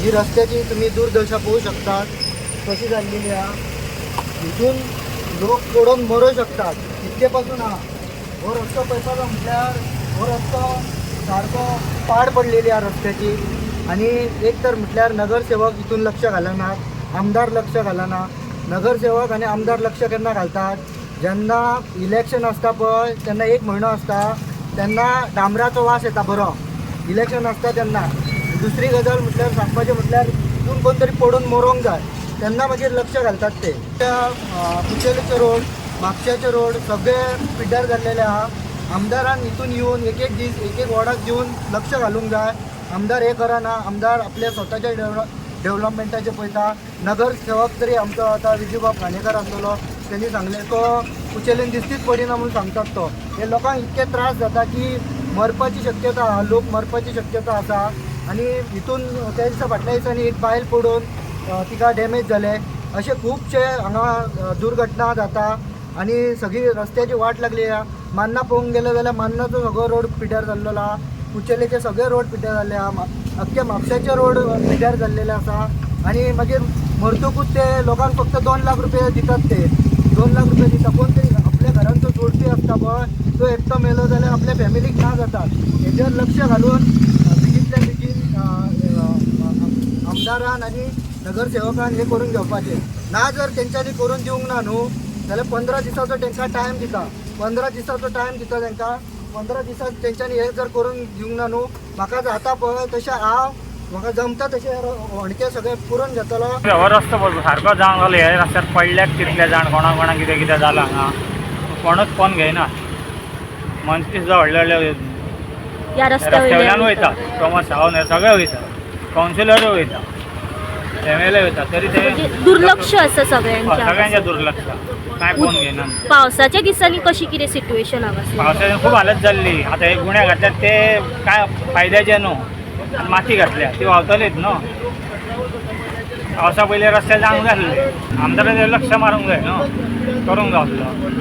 ही रस्त्याची तुम्ही दुर्दशा पळोवंक शकतात कशी जाल्लेली आहा. हितून लोक पडून मरूं शकतात इतके पासून आहा. हो रस्तो पळयपाचो म्हटल्यार हो रस्तो सारको पाड पडलेली आहा रस्त्याची. आनी एक तर म्हटल्यार नगरसेवक हितून लक्ष घालनात, आमदार लक्ष घालना. नगरसेवक आनी आमदार लक्ष केन्ना घालतात? जेन्ना इलेक्शन आसता पळय तेन्ना एक म्हयनो आसता तेन्ना डांबराचो वास येता बरो, इलेक्शन आसता तेन्ना. दुसरी गजाल म्हटल्यार सांगपाचें म्हटल्यार हितून कोण तरी पडून मरोंक जाय तेन्ना मागीर लक्ष घालतात ते. त्या कुचेलीचे रोड, म्हापशेचे रोड सगळे पिड्ड्यार जाल्लेले आहा. आमदारान हितून येवन एक एक दीस एक एक वॉर्डाक येवन लक्ष घालूंक जाय. आमदार हे करना, आमदार आपल्या स्वताच्या डेव्हलपमेंटाचें पळयता. नगरसेवक तरी आमचो आतां विजूबाब काणेकर आसलेलो, तेणी सांगलें तो कुचेलीन दिश्टीच पडिना म्हणून सांगतात तो. हे लोकांक इतके त्रास जाता की मरपाची शक्यता आहा, लोक मरपाची शक्यता आसा. आनी हितून त्या दिसा फाटल्या दिसांनी एक बायल पडून तिका डॅमेज जाले. अशे खुबशे हांगा दुर्घटना जाता आनी सगळी रस्त्याची वाट लागली आहा. मान्ना पळोवंक गेले जाल्यार मान्नाचो सगळो रोड पिड्ड्यार जाल्लेलो आहा, कुचेलेचे सगळे रोड पिड्ड्यार जाल्ले आहा, अख्खे म्हापशेचे रोड पिड्ड्यार जाल्लेले आसा. आनी मागीर मरतकूच ते लोकांक फक्त 2 लाख रुपया दितात. ते 2 लाख रुपया दिता. कोण तरी आपल्या घरान जो जोडपी आसता पळय तो एकटो मेलो जाल्यार आपल्या फॅमिलीक ना जातात. हेजेर लक्ष घालून बेगींतल्या बेगीन अ, अ, आमदारान आनी नगरसेवकान हे करून घेवपाचें. ना जर तेंच्यांनी करून दिवंक ना न्हू जाल्यार 15 दिसाचो तेंकां टायम दिता, 15 दिसाचो टायम दिता तेंकां. 15 दिसात तेंच्यांनी हे जर करून दिवंक ना न्हू, म्हाका जाता पळय तशें हांव म्हाका जमता तशें होणके सगळे पुरोवन घेतलो. हो रस्तो सारको जावंक लागलो. ह्या रस्त्यार पडल्यात कितले जाण, कोणा कोणाक कितें कितें जालां हांगा, कोणूच फोन घेयना. मंत्री सुद्दां व्हडले व्हडले ह्या रस्त्या वयल्यान रस्त्या वयता. टॉमस सावंत हे सगळे वयता, कावन्सिलरूय वयता, एम एल ए वयता, तरी ते म्हणजे दुर्लक्ष आसा सगळ्यांच्या. सगळ्यांचें दुर्लक्ष, कांय फोन घेयना. पावसाच्या दिसांनी कशी कितें सिट्युएशन हांगासर? पावसाची खूब हालत जाल्ली. आतां हे गुणे घातल्यात ते कांय फायद्याचे न्हू, आनी माती घातल्या ती व्हांवतलीच न्हू. पावसा पयलीं रस्ते जावंक जाय आसले, आमदाराचेर लक्ष मारूंक जाय न्हू, करूंक जाय आसलो.